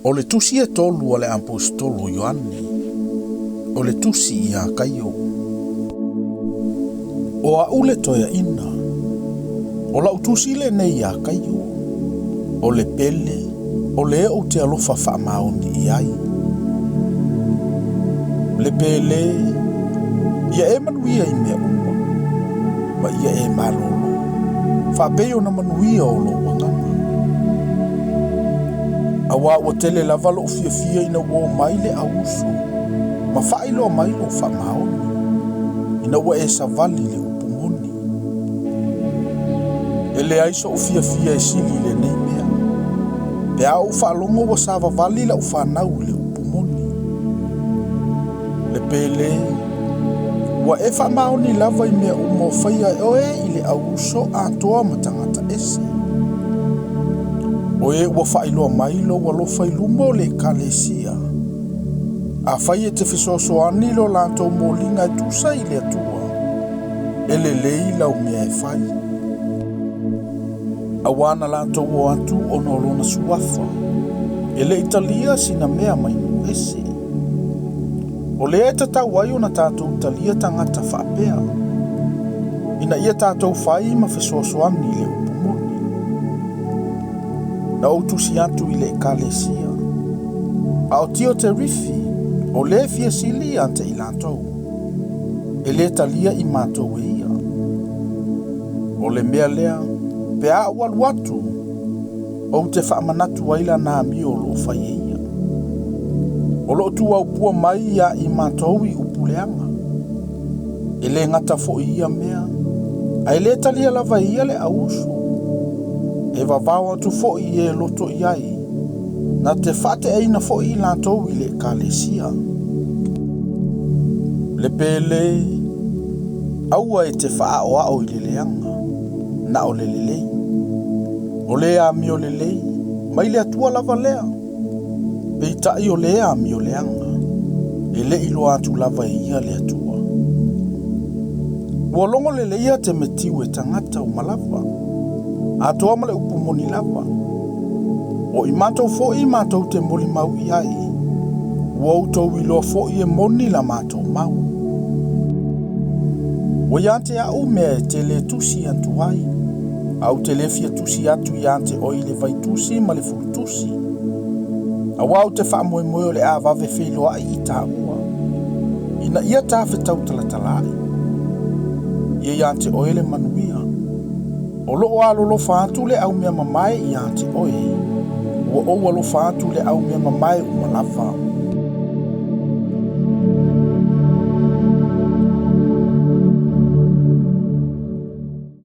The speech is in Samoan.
O le tusi e tolu a le Aposetolo Ioane, o le tusi iā Kaio. O a'u le toeaina, o la'u tusi lenei iā Kaio, o le pele o le ou te alofa faamaoni i ai. Le pele, ia e manuia i mea uma, ma ia e malōlō, faapei ona manuia o lou agaga. Auā ua tele lava lo'u fiafia ina ua oo mai le au uso, ma faailoa mai lou faamaoni, ina ua e savali i le upu moni. E leai so'u fiafia e sili i lenei mea, pe a ou faalogo ua savavali la'u fanau i le upu moni. Le pele, ua e faamaoni lava i mea uma o faia e oe i le au uso atoa ma tagata ese. O e ua faailoa mai lou alofa i luma o le Ekalesia, afai e te fesoasoani i lo latou moliga e tusa i le Atua, e lelei lau mea e fai. Auā na latou o atu ona o lona suafa, e le i talia sina mea mai nuu ese. O lea e tatau ai ona tatou talia tagata faapea, ina ia tatou fai ma fesoasoani i le upu moni. Na ou tusi atu i le Ekalesia, a o Tioterifi, o le fia sili ia te i latou, e le talia i matou e ia. O le mea lea, pe a ou alu atu, ou te faamanatu ai lana amio o lo o fai e ia. O lo o tuaupua mai iā i matou i upu leaga. E le gata foi i ia mea, ae le talia lava e ia le au uso. E vavao atu foi i e loto i ai, na te faateaina foi i latou i le Ekalesia. Le pele, aua e te faaoao i le leaga, na o le lelei. O le amio lelei, mai le Atua lava lea. Peitai o le amio leaga, e le i iloa atu lava e ia le Atua. Ua logo lelei ia Temetiu e tagata uma lava, atoa ma le upu moni lava. O i matou foi matou te molimau i ai, ua outou iloa foi e moni la matou mau. Ua ia te a'u mea e te le tusi atu ai, ae ou te le fia tusi atu ia te oe i le vaitusi ma le fulutusi, auā ou te faamoemoe o le a vave feiloai i tāua, ina ia ta fetautalatalaai. Ia ia te oe le manuia. O loo alolofa atu le au mea mamae ia te oe, ua ou alofa atu i le au mea mamae uma lava.